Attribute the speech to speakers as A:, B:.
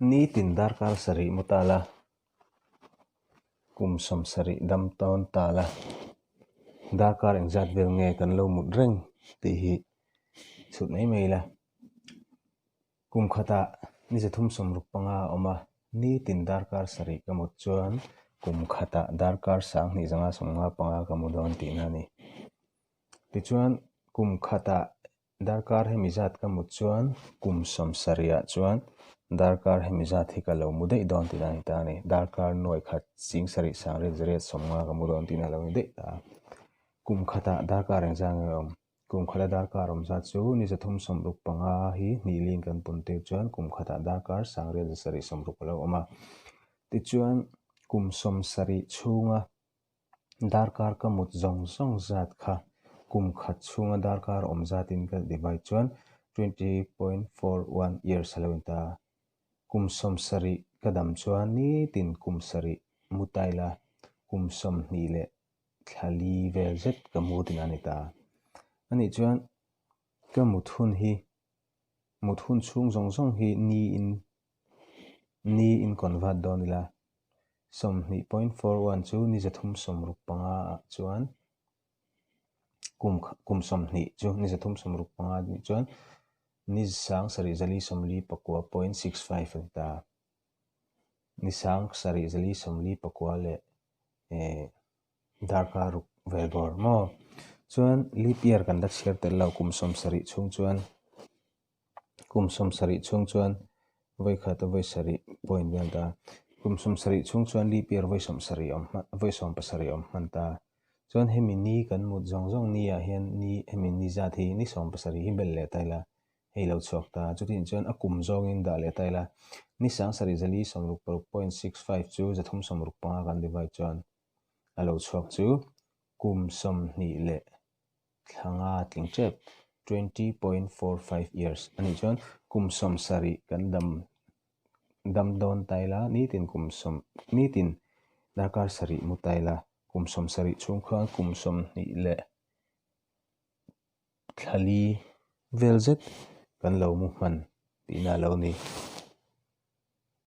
A: Nitin darkar sarih mu ta la, kum 70 dam tawn ta la, darkar engzat vel nge kan lo mut reng tih hi chhut mai mai ila. Kum khatah ni 365 a awm a, nitin darkar sarih ka mut chuan kum khatah darkar 2595 ka mu dawn tihna a ni. Tichuan kum khatah Darkar hemi zat ka mut chuan kum 70 ah chuan darkar hemi zat hi ka lo mu daih dawn tihna a ni ta a ni. Darkar nuai khat ching sarih sang riat zariat 50 ka mu dawn tihna a lo ni daih ta a. Kum khatah darkar engzat nge awm? Kum khata darkar awm zat chu ni 365 hi hnih lin kan pun tir chuan kum khatah darkar sang riat zasarih 60 a lo awm a. Tichuan kum 70 chhunga Darkar ka mut zawng zawng zat kha kum khat chhunga darkar awm zatin ka divide chuan 20.41 years a lo in ta. Kum 70 ka dam chuan nitin kum sarih mu ta ila kum 20 leh thla li vel zet ka mu tina a ni ta. Anih chuan ka mut hun hi mut hun chhung zawng zawng hi niin Ni in convert dawn ila, 20.41 chu ni 365 ah chuan kum kum 20 chu ni 365 nih chuan ni 7449.65 a ni ta. Ni 7449 leh eh darkar ruk vel bawr maw? Chuan leap year kan la chhiar tel lo kum 70 chhung chuan. Kum 70 chhung chuan vawi khat a vawi sarih point vel ta. Kum 70 chhung chuan leap year vawi 70 awm hman vawi 70 awm hman ta. Chuan hemi ni kan mut zawng zawng ni ah hian ni hemi ni zat hi ni 70 hi belh leh ta ila hei lo chhuak ta. Chutih chuan a kum zawngin dah leh ta ila ni 7466.65 chu 365 kan divide chuan a lo chhuak chu kum 20 leh thla nga tling tep, 20.45 years, a nih chuan kum 70 kan dam dam dawn ta ila, nitin kum sawm nitin darkar sarih mu ta ila, kum 70 chhung khan kum 20 leh thla li vel zet kan lo mu hman tihna a lo ni.